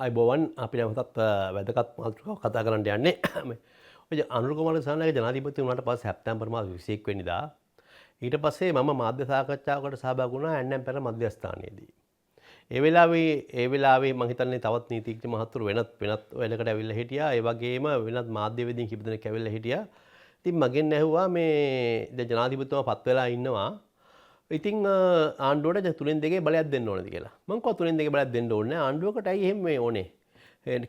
අයබෝවන් අපි නැවතත් වැදගත් මාතෘකාවක් කතා කරන්න යන්නේ. ඔය අනුර කුමාර දිසානායක ජනාධිපති වුණාට පස්සේ සැප්තැම්බර් මාස 21 වෙනිදා ඊට පස්සේ මම මාධ්‍ය සාකච්ඡාවකට සහභාගී වුණා ඇන්නම් පෙර මධ්‍යස්ථානයේදී. ඒ වෙලාවේ මං හිතන්නේ තවත් නීතිඥ මහත්වරු වෙනත් වෙනත් වැඩකට ඇවිල්ලා හිටියා. ඒ වගේම වෙනත් මාධ්‍යවේදීන් කිහිප දෙනෙක් ඇවිල්ලා හිටියා. ඉතින් මගෙන් ඇහුවා මේ දැන් ජනාධිපතිතුමා පත් වෙලා ඉන්නවා. ඉතින් ආණ්ඩුවට තුනෙන් දෙකේ බලයක් දෙන්න ඕනද කියලා. මං කිව්වා තුනෙන් දෙකේ බලයක් දෙන්න ඕනේ නෑ. ආණ්ඩුවකට ඇයි එහෙම මේ ඕනේ?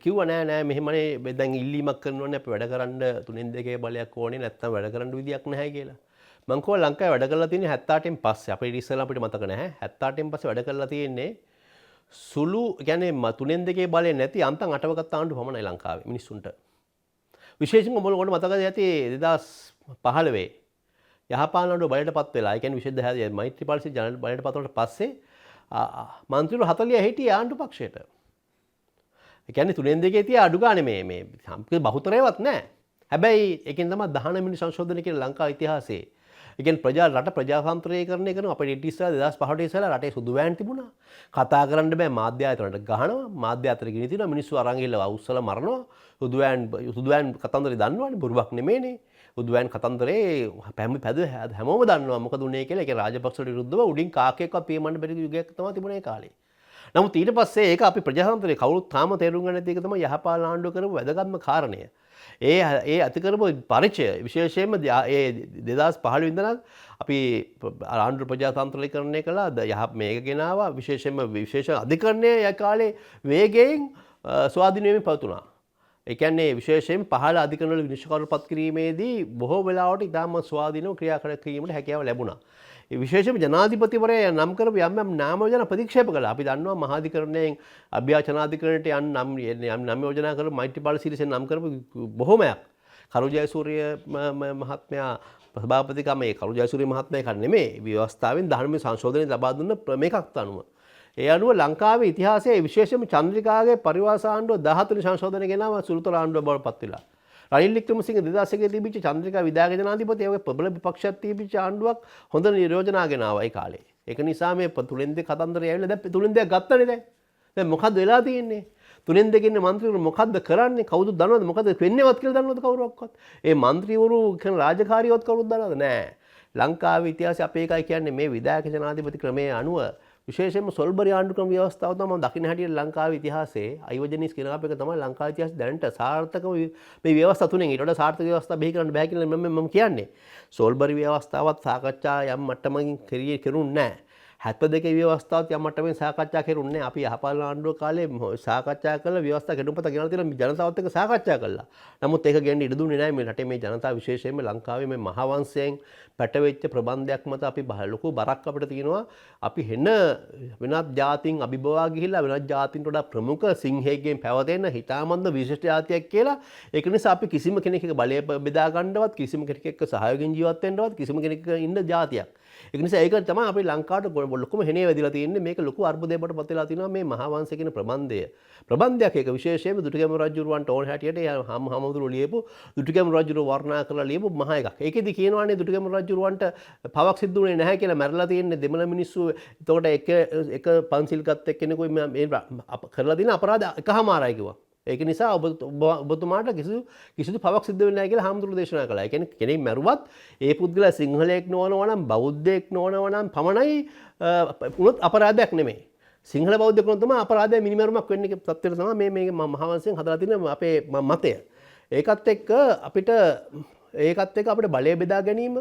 කිව්වා නෑ නෑ මෙහෙමනේ දැන් ඉල්ලීමක් කරනවනේ අපි වැඩ කරන්න තුනෙන් දෙකේ බලයක් ඕනේ නැත්තම් වැඩ කරන්න විදියක් නැහැ කියලා. මං කිව්වා ලංකාවේ වැඩ කරලා තියෙන්නේ 78න් පස්සේ. අපේ ඉස්සෙල්ලා අපිට මතක නැහැ. 78න් පස්සේ වැඩ කරලා තියෙන්නේ සුළු කියන්නේ තුනෙන් දෙකේ බලය නැති අන්තම් අටව ගත්ත ආණ්ඩු පමණයි ලංකාවේ මිනිස්සුන්ට. විශේෂයෙන්ම ඔයගොල්ලෝ මතකද ඇති 2015 යහපාලන ආණ්ඩුව බලයට පත් වෙලා, ඒ කියන්නේ විශේෂ මෛත්‍රීපාල සිරිසේන බලයට පත් වුණාට පස්සේ මන්ත්‍රීවරු 40 හිටියේ ආණ්ඩු පක්ෂයට. ඒ කියන්නේ තුනෙන් දෙකේ තියා අඩු ගානේ මේ මේ බහුතරයවත් නෑ. හැබැයි ඒකෙන් තමයි 19 වෙනි සංශෝධනය කියලා ලංකා ඉතිහාසයේ. ඒ කියන්නේ ප්‍රජා රට ප්‍රජාතන්ත්‍රීකරණය කරන අපේ ඊට ඉස්සෙල්ලා 2005ට ඉස්සෙල්ලා රටේ සුදු වෑන් තිබුණා. කතා කරන්න බෑ, මාධ්‍ය ආයතනවලට ගහනවා, මාධ්‍ය අතර ගිනි තියනවා, මිනිස්සු අරන් ගිහලා අවුස්සලා මරනවා. සුදු වෑන් කතන්දරේ දන්නවනේ, බොරුවක් නෙමෙයිනේ. සුදු වෑන් කතන්දරේ පැහැම පැද හැමෝම දන්නවා මොකද උනේ කියලා. ඒ කියන්නේ රාජපක්ෂට විරුද්ධව උඩින් කාකෙක්වත් පියමන්න බැරි යුගයක් තමයි තිබුණේ ඒ කාලේ. නමුත් ඊට පස්සේ ඒක අපි ප්‍රජාතන්ත්‍රයේ කවුරුත් තාම තේරුම් ගන්න නැති එක තමයි යහපාලන ආණ්ඩුව කරපු වැදගත්ම කාරණය. ඒ ඒ ඇති කරපු පරිචය විශේෂයෙන්ම ඒ 2015 ඉඳලා අපි ආණ්ඩු ප්‍රජාතන්ත්‍රීකරණය කළා, යහ මේක ගෙනාවා. විශේෂයෙන්ම විශේෂ අධිකරණය ඒ කාලේ වේගයෙන් ස්වාධීන වෙමින් පැවතුණා. ඒ කියන්නේ විශේෂයෙන් පහළ අධිකරණ වල විනිශ්චයකරු පත් කිරීමේදී බොහෝ වෙලාවට ඉතාම ස්වාධීනව ක්‍රියා කර කිරීමට හැකියාව ලැබුණා. ඒ විශේෂයෙන්ම ජනාධිපතිවරයා නම් කරපු යම් යම් නාම යෝජනා ප්‍රතික්ෂේප කළා. අපි දන්නවා මහාධිකරණයෙන් අභ්‍යාචනාධිකරණයට යම් නම් යම් නම් යෝජනා කරපු මෛත්‍රීපාල සිරිසේන නම් කරපු බොහොමයක්. කරු ජයසූරිය මහත්මයා සභාපතිකම, ඒ කරු ජයසූරිය මහත්මයා එකක් නෙමෙයි. ව්‍යවස්ථාවෙන් ධර්ම සංශෝධනය ලබා දුන්න මේකක් අනුව. ඒ අනුව ලංකාවේ ඉතිහාසයේ විශේෂයෙන්ම චන්ද්‍රිකාගේ පරිවාස ආණ්ඩුව 14 සංශෝධන ගෙනාව සුළුතර ආණ්ඩුව බවට පත් වෙලා. රනිල් වික්‍රමසිංහ 2001 තිබිච්ච චන්ද්‍රිකා විධායක ජනාධිපති ඒ වගේ ප්‍රබල විපක්ෂයක් තිබිච්ච ආණ්ඩුවක් හොඳ නියෝජනා ගෙනාවා ඒ කාලේ. ඒක නිසා මේ තුනෙන් දෙක කතන්දරය ඇවිල්ලා දැන් තුනෙන් දෙකක් ගත්තනේ දැන්. දැන් මොකද්ද වෙලා තියෙන්නේ? තුනෙන් දෙක ඉන්න මන්ත්‍රීවරු මොකද්ද කරන්නේ? කවුද දන්නවද මොකද්ද වෙන්නේවත් කියලා දන්නවද කවුරුවක්වත්? ඒ මන්ත්‍රීවරු කියන රාජකාරියවත් කවුරුත් දන්නවද? නෑ. ලංකාවේ ඉතිහාසය අපේ එකයි කියන්නේ මේ විධායක ජනාධිපති ක්‍රමයේ අනුව විශේෂයෙන්ම සොල්බරි ආණ්ඩු ක්‍රම ව්‍යවස්ථාව තමයි මම දකින්න හැටියට ලංකාවේ ඉතිහාසයේ අයෝජනිස් කියන අප එක තමයි ලංකාවේ ඉතිහාසයේ දැනට සාර්ථකම මේ ව්‍යවස්ථා තුනෙන් ඊට වඩා සාර්ථක ව්‍යවස්ථා බිහි කරන්න බෑ කියලා මම කියන්නේ. සොල්බරි ව්‍යවස්ථාවත් සාකච්ඡා යම් මට්ටමකින් කෙරුන්නේ නෑ. 72 ව්‍යවස්ථාවත් යම් මට්ටමකින් සාකච්ඡා කෙරුන්නේ නෑ. අපි යහපාලන ආණ්ඩුව කාලේ සාකච්ඡා කරලා ව්‍යවස්ථා කෙටුම්පත ගෙනලා තියෙන ජනතාවත් එක්ක සාකච්ඡා කළා. නමුත් ඒක ගෙන්න ඉඩ දුන්නේ නෑ මේ රටේ මේ ජනතාව විශේෂයෙන්ම ලංකාවේ මේ මහ වංශයෙන් පැටවෙච්ච ප්‍රබන්ධයක් මත අපි ලොකු බරක් අපිට තියෙනවා. අපි හෙන වෙනත් ජාතීන් අභිබවා ගිහිල්ලා වෙනත් ජාතීන්ට වඩා ප්‍රමුඛ සිංහයෙක්ගෙන් පැවතෙන හිතාමන්ද විශිෂ්ට ජාතියක් කියලා. ඒක නිසා අපි කිසිම කෙනෙක් එක්ක බලය බෙදා ගන්නවත්, කිසිම කෙනෙක් එක්ක සහයෝගයෙන් ජීවත් වෙන්නවත්, කිසිම කෙනෙක් එක්ක ඉන්න ජාතියක්. ඒක නිසා ඒක තමයි අපි ලංකාවට ලොකුම හෙනේ වැදිලා තියෙන්නේ. මේක ලොකු අර්බුදයක් බවට පත් වෙලා තිනවා මේ මහා වංශ කියන ප්‍රබන්ධය. ප්‍රබන්ධයක් ඒක විශේෂයෙන්ම දුටුගැමුණු රජුරවන්ට ඕන හැටියට ඒ හමුදුරු ලියපු දුටුගැමුණු රජුරුව වර්ණනා කරලා ලියපු මහා එකක්. ඒකෙදි කියනවානේ දුටුගැමුණු රජුරවන්ට පවක් සිද්ධ වුණේ නැහැ කියලා, මැරලා තියෙන්නේ දෙමළ මිනිස්සු. එතකොට එක එක පන්සිල් ගත් එක්කෙනෙකුයි මේ කරලා තියෙන අපරාධ එකහමාරයි කිව්වා. ඒක නිසා ඔබතුමාට කිසිදු පවක් සිද්ධ වෙන්නේ නැහැ කියලා හාමුදුරුවෝ දේශනා කළා. ඒ කියන්නේ කෙනෙක් මැරුවත් ඒ පුද්ගලයා සිංහලයෙක් නොවනවා නම් බෞද්ධයෙක් නොවනවා නම් පමණයි වුණොත් අපරාධයක් නෙමෙයි. සිංහල බෞද්ධයෙක් වුණොත් තමයි අපරාධය මිනිමරුමක් වෙන්නේ කියන තත්ත්වයට තමයි මේ මේ මහවංශයෙන් හදලා තියෙන අපේ මතය. ඒකත් එක්ක අපිට බලය බෙදා ගැනීම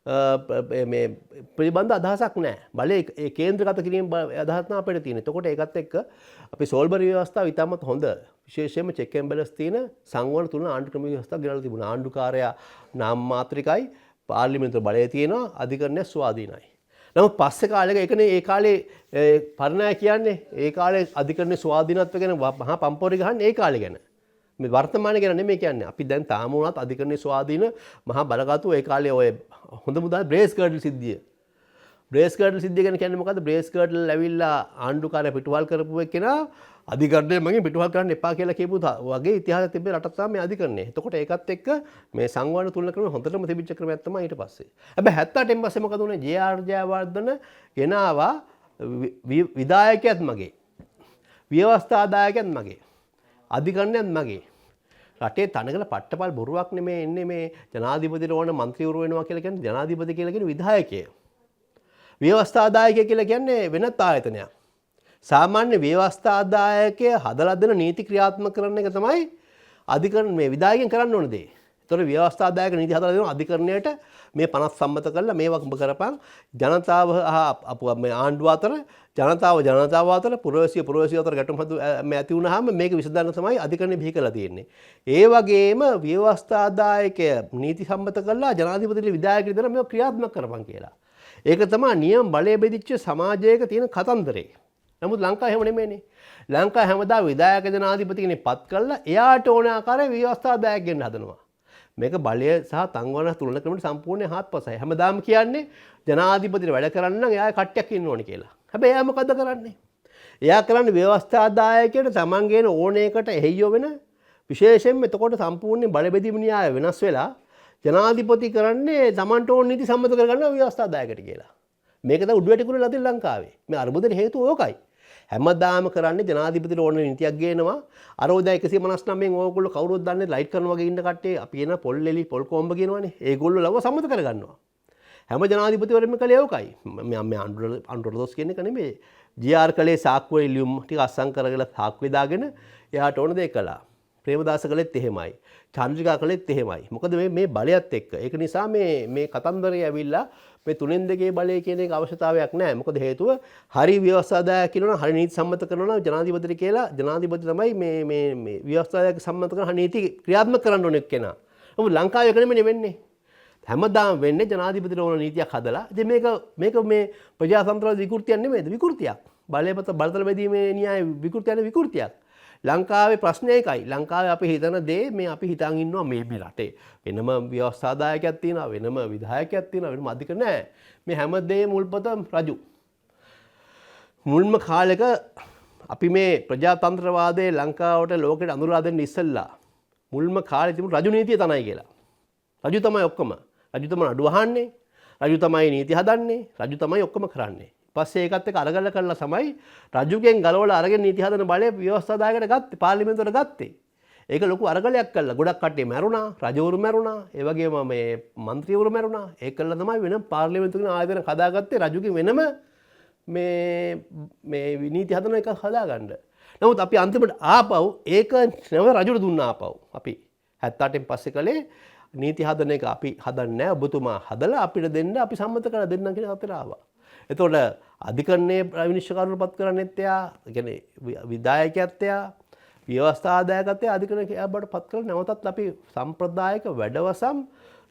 මේ පිළිබඳ අදහසක් නෑ. බලය ඒ කේන්ද්‍රගත කිරීම අදහස් නෑ අපිට තියෙන්නේ. එතකොට ඒකත් එක්ක අපි සෝල්බරි ව්‍යවස්ථාව ඉතාමත් හොඳ විශේෂයෙන්ම චෙක් ඇන්ඩ් බැලන්ස් තියෙන සංවරණ තුන ආණ්ඩු ක්‍රම ව්‍යවස්ථාවක් ගෙනල්ලා තිබුණා. ආණ්ඩුකාරයා නාම මාත්‍රිකයි, පාර්ලිමේන්තුව බලය තියෙනවා, අධිකරණය ස්වාධීනයි. නමුත් පස්සේ කාලෙක ඒකනේ ඒ කාලේ පරණය කියන්නේ ඒ කාලේ අධිකරණයේ ස්වාධීනත්වය ගැන මහා පම්පෝරි ගහන්නේ ඒ කාලේ ගැන. මේ වර්තමානයේ ගැන නෙමෙයි කියන්නේ. අපි දැන් තාම වුණත් අධිකරණයේ ස්වාධීන මහා බලකතු ඒ කාලේ ඔය හොඳ මුදල් බ්‍රේස් ගර්ඩල් සිද්ධිය. බ්‍රේස් ගර්ඩල් සිද්ධිය ගැන කියන්නේ මොකද්ද? බ්‍රේස් ගර්ඩල් ඇවිල්ලා ආණ්ඩුකාරය පිටුවහල් කරපු එක්කෙනා අධිකරණය මගින් පිටුවහල් කරන්න එපා කියලා කියපු වගේ ඉතිහාසයක් තිබ්බේ රටක් තමයි මේ අධිකරණය. එතකොට ඒකත් එක්ක මේ සංවර්ධන තුලන ක්‍රම හොඳටම තිබිච්ච ක්‍රමයක් තමයි ඊට පස්සේ. හැබැයි 78න් පස්සේ මොකද වුනේ? ජේ.ආර් ජයවර්ධන ගෙනාවා විධායකයත් මගේ, ව්‍යවස්ථාදායකයත් මගේ. අධිකරණයත් මගේ. රටේ තනකල පට්ටපල් බොරුවක් නෙමේ එන්නේ මේ ජනාධිපතිට ඕන මන්ත්‍රීවරු වෙනවා කියලා කියන්නේ ජනාධිපති කියලා කියන්නේ විධායකය. ව්‍යවස්ථාදායකය කියලා කියන්නේ වෙනත් ආයතනයක්. සාමාන්‍ය ව්‍යවස්ථාදායකය හදලා දෙන නීති ක්‍රියාත්මක කරන එක තමයි අධිකරණ මේ විධායකයන් කරන්න ඕන දේ. ඒතකොට ව්‍යවස්ථාදායක නීති හදලා දෙනවා අධිකරණයට මේ 50 සම්මත කරලා මේවා උඹ කරපන් ජනතාව හා මේ ආණ්ඩුව අතර ජනතාව ජනතාව අතර පුරවැසිය පුරවැසිය අතර ගැටුම් මේ ඇති වුණාම මේක විසඳන්න තමයි අධිකරණය බිහි කරලා තියෙන්නේ. ඒ වගේම ව්‍යවස්ථාදායකය නීති සම්මත කරලා ජනාධිපතිට විධායකයට දෙනවා මේවා ක්‍රියාත්මක කරපන් කියලා. ඒක තමයි නියම බලය බෙදිච්ච සමාජයක තියෙන කතන්දරේ. නමුත් ලංකාව එහෙම නෙමෙයිනේ. ලංකාව හැමදාම විධායක ජනාධිපති කෙනෙක් පත් කරලා එයාට ඕන ආකාරයේ ව්‍යවස්ථාදායක ගෙන්න හදනවා. මේක බලය සහ තංවන තුලන ක්‍රමයට සම්පූර්ණ හාත්පසයි. හැමදාම කියන්නේ ජනාධිපතිට වැඩ කරන්න නම් එයා කට්ටියක් ඉන්න ඕනේ කියලා. හැබැයි එයා මොකද්ද කරන්නේ? එයා කරන්නේ ව්‍යවස්ථාදායකයට තමන් ගේන ඕන එකට එහෙයියෝ වෙන විශේෂයෙන්ම එතකොට සම්පූර්ණ බල බෙදීම න්‍යාය වෙනස් වෙලා ජනාධිපති කරන්නේ තමන්ට ඕන නීති සම්මත කරගන්නවා ව්‍යවස්ථාදායකට කියලා. මේක තමයි උඩු වැටි කුරේ ලතින් ලංකාවේ. මේ අර්බුදේ හේතුව ඕකයි. හැමදාම කරන්නේ ජනාධිපතිට ඕන නීතියක් ගේනවා. අර ඔය දැන් 159න් ඕගොල්ලෝ කවුරුත් දන්නේ ලයිට් කරන වගේ ඉන්න කට්ටිය අපි එන පොල් එලි පොල් කොම්බ කියනවනේ. ඒගොල්ලෝ ලව සම්මත කරගන්නවා. හැම ජනාධිපතිවරයෙක්ම කළේ ඕකයි. මම අඬුර දොස් කියන එක නෙමෙයි. ජී.ආර් කළේ සාක්කුවේ ලියුම් ටික අස්සම් කරගෙන සාක්කුවේ දාගෙන එයාට ඕන දේ කළා. ප්‍රේමදාස කළෙත් එහෙමයි. චන්ද්‍රිකා කළෙත් එහෙමයි. මොකද මේ බලයත් එක්ක. ඒක නිසා මේ කතන්දරය ඇවිල්ලා මේ තුනෙන් දෙකේ බලය කියන එක අවශ්‍යතාවයක් නෑ. මොකද හේතුව හරි ව්‍යවස්ථාදායක කියනවා නම් හරි නීති සම්මත කරනවා නම් ජනාධිපතිට කියලා ජනාධිපති තමයි මේ මේ මේ ව්‍යවස්ථාදායක සම්මත කරන හරි නීති ක්‍රියාත්මක කරන්න ඕන එක්කෙනා. නමුත් ලංකාවේ ඒක නෙමෙයි වෙන්නේ. හැමදාම වෙන්නේ ජනාධිපතිට ඕන නීතියක් හදලා. ඉතින් මේක මේ ප්‍රජාතන්ත්‍රවාද විකෘතියක් නෙමෙයිද? විකෘතියක්. බලතල බෙදීමේ න්‍යාය විකෘතියක් නෙවෙයි විකෘතියක්. ලංකාවේ ප්‍රශ්නය ඒකයි. ලංකාවේ අපි හිතන දේ මේ අපි හිතන් ඉන්නවා මේ රටේ වෙනම ව්‍යවස්ථාදායකයක් තියෙනවා, වෙනම විධායකයක් තියෙනවා, වෙනම අධිකරණ නෑ. මේ හැම දෙයක්ම මුල්පත රජු. මුල්ම කාලෙක අපි මේ ප්‍රජාතන්ත්‍රවාදයේ ලංකාවට ලෝකෙට අඳුරලා දෙන්න ඉස්සෙල්ලා මුල්ම කාලේ තිබුණ රජු නීතිය තමයි කියලා. රජු තමයි ඔක්කොම. රජු තමයි නඩු අහන්නේ, රජු තමයි නීති හදන්නේ, රජු තමයි ඔක්කොම කරන්නේ. පස්සේ ඒකත් එක්ක අරගල කරලා තමයි රජුගෙන් ගලවලා අරගෙන නීති හදන බලය ව්‍යවස්ථාදායකට ගත්තේ, පාර්ලිමේන්තුවට ගත්තේ. ඒක ලොකු අරගලයක් කළා. ගොඩක් කට්ටිය මැරුණා, රජවරු මැරුණා, ඒ වගේම මේ මන්ත්‍රීවරු මැරුණා. ඒක කළා තමයි වෙනම පාර්ලිමේන්තු කියන ආයතන හදාගත්තේ රජුගෙන් වෙනම මේ මේ නීති හදන එක හදාගන්න. නමුත් අපි අන්තිමට ආපහු ඒක නැව රජුට දුන්නා ආපහු. අපි 78න් පස්සේ කළේ නීති හදන එක අපි හදන්නේ නැහැ, ඔබතුමා හදලා අපිට දෙන්න, අපි සම්මත කරලා දෙන්නම් කියන තත්ත්වයට ආවා. එතකොට අධිකරණයේ විනිශ්චයකාරවරු පත් කරන්නෙත් එයා, ඒ කියන්නේ විධායකයත් එයා, ව්‍යවස්ථාදායකත් එයා, අධිකරණය එයා බවට පත් කරලා නැවතත් අපි සම්ප්‍රදායික වැඩවසම්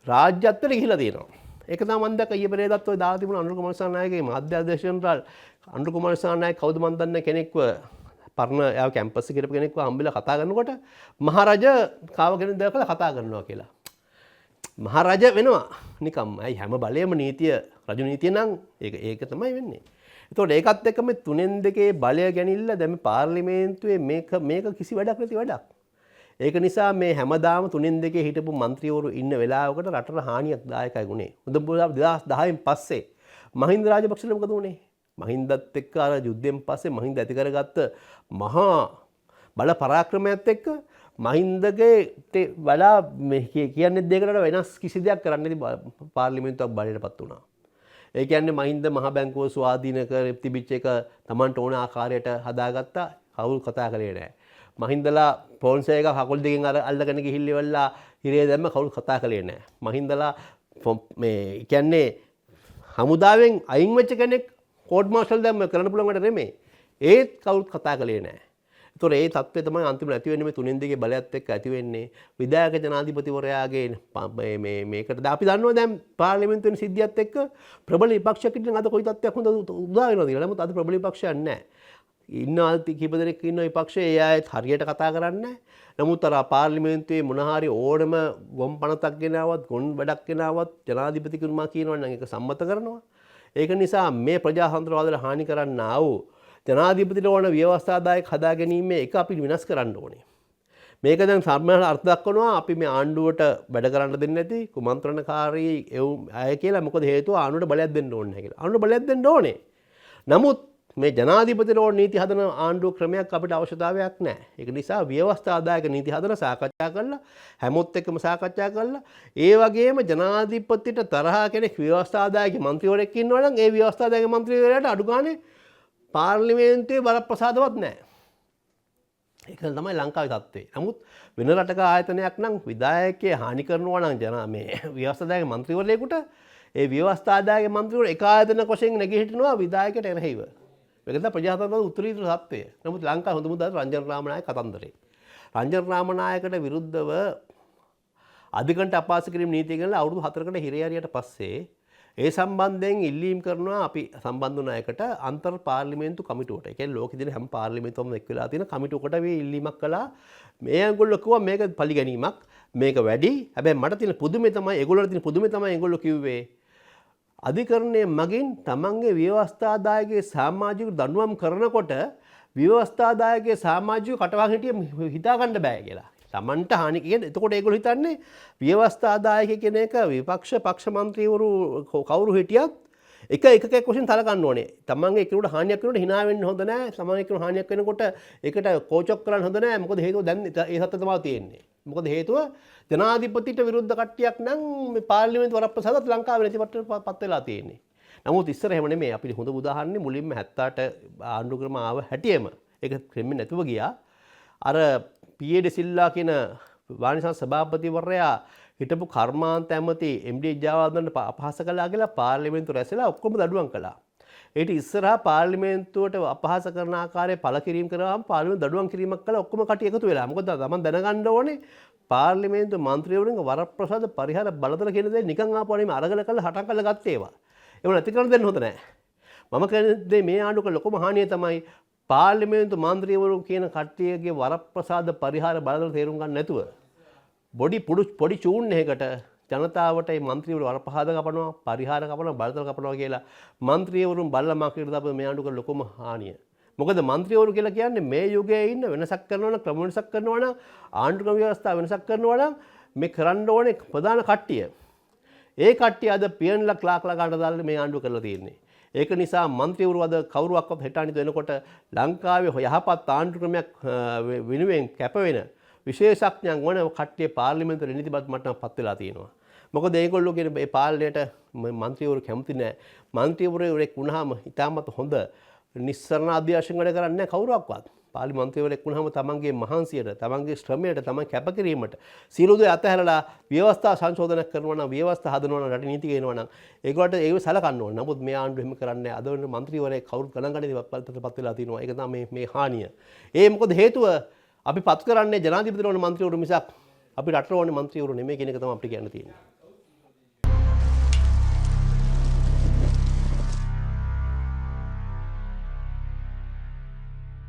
රාජ්‍යත්වයට ගිහිලා තියෙනවා. ඒක තමයි මම දැක්ක ඊයේ පෙරේදත් ඔය දාලා තිබුණ අනුර කුමාර දිසානායකගේ මාධ්‍ය අධ්‍යක්ෂ ජෙනරාල් අනුර කුමාර දිසානායක කවුද මන් දන්නේ කෙනෙක්ව පරණ එයාව කැම්පස් එකේ හිටපු කෙනෙක්ව හම්බෙලා කතා කරනකොට මහරජ කාව කෙනෙක් දැකලා කතා කරනවා කියලා. මහරජ වෙනවා නිකම්ම. ඇයි හැම බලයම නීතිය රජු නීතිය නම් ඒක තමයි වෙන්නේ. එතකොට ඒකත් එක්ක මේ තුනෙන් දෙකේ බලය ගැනීමල දැන් මේ පාර්ලිමේන්තුවේ මේක කිසි වැඩක් නැති වැඩක්. ඒක නිසා මේ හැමදාම තුනෙන් දෙකේ හිටපු මන්ත්‍රීවරු ඉන්න වෙලාවකට රටට හානියක් දායකයි ගුණේ. හොඳ 2010න් පස්සේ මහින්ද රාජපක්ෂට මොකද වුනේ? මහින්දත් එක්ක අර යුද්ධයෙන් පස්සේ මහින්ද ඇති කරගත්ත මහා බල පරාක්‍රමයත් එක්ක මහින්දගේ වඩා මේ කියන්නේ දෙයකට වඩා වෙනස් කිසි දෙයක් කරන්න නැති පාර්ලිමේන්තුවක් බලයටපත් වුණා. ඒ කියන්නේ මහින්ද මහ බැංකුව ස්වාධීන කර තිබිච්ච එක Tamanට ඕන ආකාරයට හදාගත්තා. කවුරු කතා කළේ නෑ. මහින්දලා ෆෝන්සේ එක කකුල් දෙකෙන් අර අල්ලගෙන ගිහිල්ලා ඉවරලා හිරේ දැම්ම කවුරු කතා කළේ නෑ. මහින්දලා මේ කියන්නේ හමුදාවෙන් අයින් වෙච්ච කෙනෙක් කෝට් මාර්ෂල් දැම්ම කරන්න පුළුවන් වැඩ නෙමෙයි. ඒත් කවුරුත් කතා කළේ නෑ. ඒතොර ඒ තත්ත්වය තමයි අන්තිමට ඇති වෙන්නේ මේ තුනෙන් දෙකේ බලයත් එක්ක ඇති වෙන්නේ. විධායක ජනාධිපතිවරයාගේ මේ මේ මේකට අපි දන්නවා දැන් පාර්ලිමේන්තුවේ සිද්ධියත් එක්ක ප්‍රබල විපක්ෂයක් ඉන්න අද කොයි තත්ත්වයක් හොඳ උදා වෙනවද කියලා. නමුත් අද ප්‍රබල විපක්ෂයක් නෑ. ඉන්න කීප දෙනෙක් ඉන්න විපක්ෂයේ ඒ අයත් හරියට කතා කරන්නේ නෑ. නමුත් අර පාර්ලිමේන්තුවේ මොන හරි ඕනම ගොන් පනතක් ගෙනාවත් ගොන් වැඩක් ගෙනාවත් ජනාධිපතිතුමා කියනවා නම් ඒක සම්මත කරනවා. ඒක නිසා මේ ප්‍රජාතන්ත්‍රවාදයට හානි කරන්නා වූ ජනාධිපතිට ඕන ව්‍යවස්ථාදායක හදා ගැනීම එක අපි විනාශ කරන්න ඕනේ. මේක දැන් සම්මත අර්ථ දක්වනවා අපි මේ ආණ්ඩුවට වැඩ කරන්න දෙන්නේ නැති කුමන්ත්‍රණකාරී එවුන් අය කියලා. මොකද හේතුව ආණ්ඩුවට බලයක් දෙන්න ඕනේ නැහැ කියලා. ආණ්ඩුවට බලයක් දෙන්න ඕනේ. නමුත් මේ ජනාධිපතිට ඕන නීති හදන ආණ්ඩුව ක්‍රමයක් අපිට අවශ්‍යතාවයක් නැහැ. ඒක නිසා ව්‍යවස්ථාදායක නීති හදන සාකච්ඡා කරලා, හැමොත් එක්කම සාකච්ඡා කරලා, ඒ වගේම ජනාධිපතිට තරහා කෙනෙක් ව්‍යවස්ථාදායක මන්ත්‍රීවරයෙක් ඉන්නවා නම් ඒ ව්‍යවස්ථාදායක මන්ත්‍රීවරයාට අඩු ගානේ පාර්ලිමේන්තුවේ බලප්‍රසාදවත් නැහැ. ඒක තමයි ලංකාවේ තත්ත්වය. නමුත් වෙන රටක ආයතනයක් නම් විධායකය හානි කරනවා නම් ජනා මේ ව්‍යවස්ථාදායක මන්ත්‍රීවරයෙකුට ඒ ව්‍යවස්ථාදායක මන්ත්‍රීවරු එක ආයතනයක් වශයෙන් නැගී හිටිනවා විධායකයට එරෙහිව. මේක තමයි ප්‍රජාතන්ත්‍රවාද උත්තරීතර තත්ත්වය. නමුත් ලංකාවේ හොඳම උදාහරණ රංජන් රාමනායක කතන්දරේ. රංජන් රාමනායකට විරුද්ධව අධිකරණයට අපහාස කිරීම නීතිය ගෙනලා අවුරුදු 4කට හිරේ හරියට පස්සේ ඒ සම්බන්ධයෙන් ඉල්ලීම් කරනවා අපි සම්බන්ධ වුණ අයකට අන්තර් පාර්ලිමේන්තු කමිටුවට. ඒ කියන්නේ ලෝකෙ තියෙන හැම පාර්ලිමේන්තුවම එක් වෙලා තියෙන කමිටුවකට මේ ඉල්ලීමක් කළා. මේ ඒගොල්ලෝ කිව්වා මේක පරිගැනීමක්, මේක වැඩි. හැබැයි මට තියෙන පුදුමේ තමයි, ඒගොල්ලෝට තියෙන පුදුමේ තමයි ඒගොල්ලෝ කිව්වේ අධිකරණය මගින් තමන්ගේ ව්‍යවස්ථාදායකයේ සමාජික දඬුවම් කරනකොට ව්‍යවස්ථාදායකයේ සමාජික කටවහන් හිටිය හිතා ගන්න බෑ කියලා. තමන්ට හානි කියන්නේ එතකොට ඒගොල්ලෝ හිතන්නේ ව්‍යවස්ථාදායක කියන එක විපක්ෂ පක්ෂ මන්ත්‍රීවරු කවුරු හිටියත් එක එකකෙක් වශයෙන් සලකන්න ඕනේ. තමන්ගේ එක්කෙනෙකුට හානියක් වෙනකොට හිනා වෙන්න හොඳ නෑ. තමන්ගේ එක්කෙනෙකුට හානියක් වෙනකොට ඒකට කෝචොක් කරන්න හොඳ නෑ. මොකද හේතුව දැන් ඒ සත්‍ය තමයි තියෙන්නේ. මොකද හේතුව ජනාධිපතිට විරුද්ධ කට්ටියක් නම් මේ පාර්ලිමේන්තු වරප්‍රසාදත් ලංකාවේ නැති මට්ටමට පත් වෙලා තියෙන්නේ. නමුත් ඉස්සර එහෙම නෙමෙයි. අපි හොඳ උදාහරණේ මුලින්ම 78 ආණ්ඩු ක්‍රම ආව හැටියෙම ඒක ක්‍රමෙ නැතුව ගියා. අර පී.ඒ. ඩෙසිල්ලා කියන වාණිජ සභාපතිවරයා හිටපු කර්මාන්ත ඇමති එම්.ඩී. ජයවර්ධනට අපහාස කළා කියලා පාර්ලිමේන්තු රැස්වෙලා ඔක්කොම දඩුවම් කළා. ඊට ඉස්සරහා පාර්ලිමේන්තුවට අපහාස කරන ආකාරයේ පළ කිරීම කරාම පාර්ලිමේන්තු දඩුවම් කිරීමක් කළා ඔක්කොම කටි එකතු වෙලා. මොකද තමන් දැනගන්න ඕනේ පාර්ලිමේන්තු මන්ත්‍රීවරුන්ගේ වරප්‍රසාද පරිහාර බලතල කියන දේ නිකන් ආපුවා නෙමෙයි, අරගල කරලා හටන් කරලා ගත්තේ ඒවා. ඒව නැති කරන්න දෙන්න හොඳ නෑ. මම කියන දේ මේ ආණ්ඩුවක ලොකුම හානිය තමයි පාර්ලිමේන්තු මන්ත්‍රීවරු කියන කට්ටියගේ වරප්‍රසාද පරිහාර බලතල තේරුම් ගන්න නැතුව පොඩි චූන් එකකට ජනතාවට මේ මන්ත්‍රීවරු වරප්‍රසාද කපනවා, පරිහාර කපනවා, බලතල කපනවා කියලා මන්ත්‍රීවරුන් බල්ලා මාකේට දාපු මේ ආණ්ඩුවක ලොකුම හානිය. මොකද මන්ත්‍රීවරු කියලා කියන්නේ මේ යුගයේ ඉන්න වෙනසක් කරනවා නම්, ක්‍රම වෙනසක් කරනවා නම්, ආණ්ඩු ක්‍රම ව්‍යවස්ථාව වෙනසක් කරනවා නම් මේ කරන්න ඕනේ ප්‍රධාන කට්ටිය. ඒ කට්ටිය අද පියන්ලා ක්ලාක්ලා ගන්න දාලා මේ ආණ්ඩුව කරලා තියෙන්නේ. ඒක නිසා මන්ත්‍රීවරු අද කවුරුවක්වත් හෙට අනිත් වෙනකොට ලංකාවේ යහපත් ආණ්ඩු ක්‍රමයක් වෙනුවෙන් කැප වෙන විශේෂඥයන් වන කට්ටිය පාර්ලිමේන්තුවේ නීතිබද්ධ මට්ටමට පත් වෙලා තියෙනවා. මොකද ඒගොල්ලෝ කියන මේ පාලනයට මන්ත්‍රීවරු කැමති නෑ. මන්ත්‍රීවරයෙක් වුණාම ඉතාමත් හොඳ නිස්සරණ අධ්‍යක්ෂක වැඩ කරන්නේ නෑ කවුරුවක්වත්. පාර්ලිමේන්තු මන්ත්‍රීවරයෙක් වුණාම තමන්ගේ මහන්සියට, තමන්ගේ ශ්‍රමයට, තමන් කැපකිරීමට සියලු දේ අතහැරලා ව්‍යවස්ථා සංශෝධනයක් කරනවා නම්, ව්‍යවස්ථා හදනවා නම්, රටේ නීති ගේනවා නම් ඒගොල්ලන්ට ඒක සලකන්න ඕනේ. නමුත් මේ ආණ්ඩුව එහෙම කරන්නේ නෑ. අද වෙන මන්ත්‍රීවරයෙක් කවුරුත් ගණන් ගන්න පත් වෙලා තිනවා. ඒක තමයි මේ හානිය. ඒ මොකද හේතුව අපි පත් කරන්නේ ජනාධිපතිට ඕන මන්ත්‍රීවරු මිසක් අපි රටට ඕන මන්ත්‍රීවරු නෙමෙයි කියන එක තමයි අපිට කියන්න තියෙන්නේ.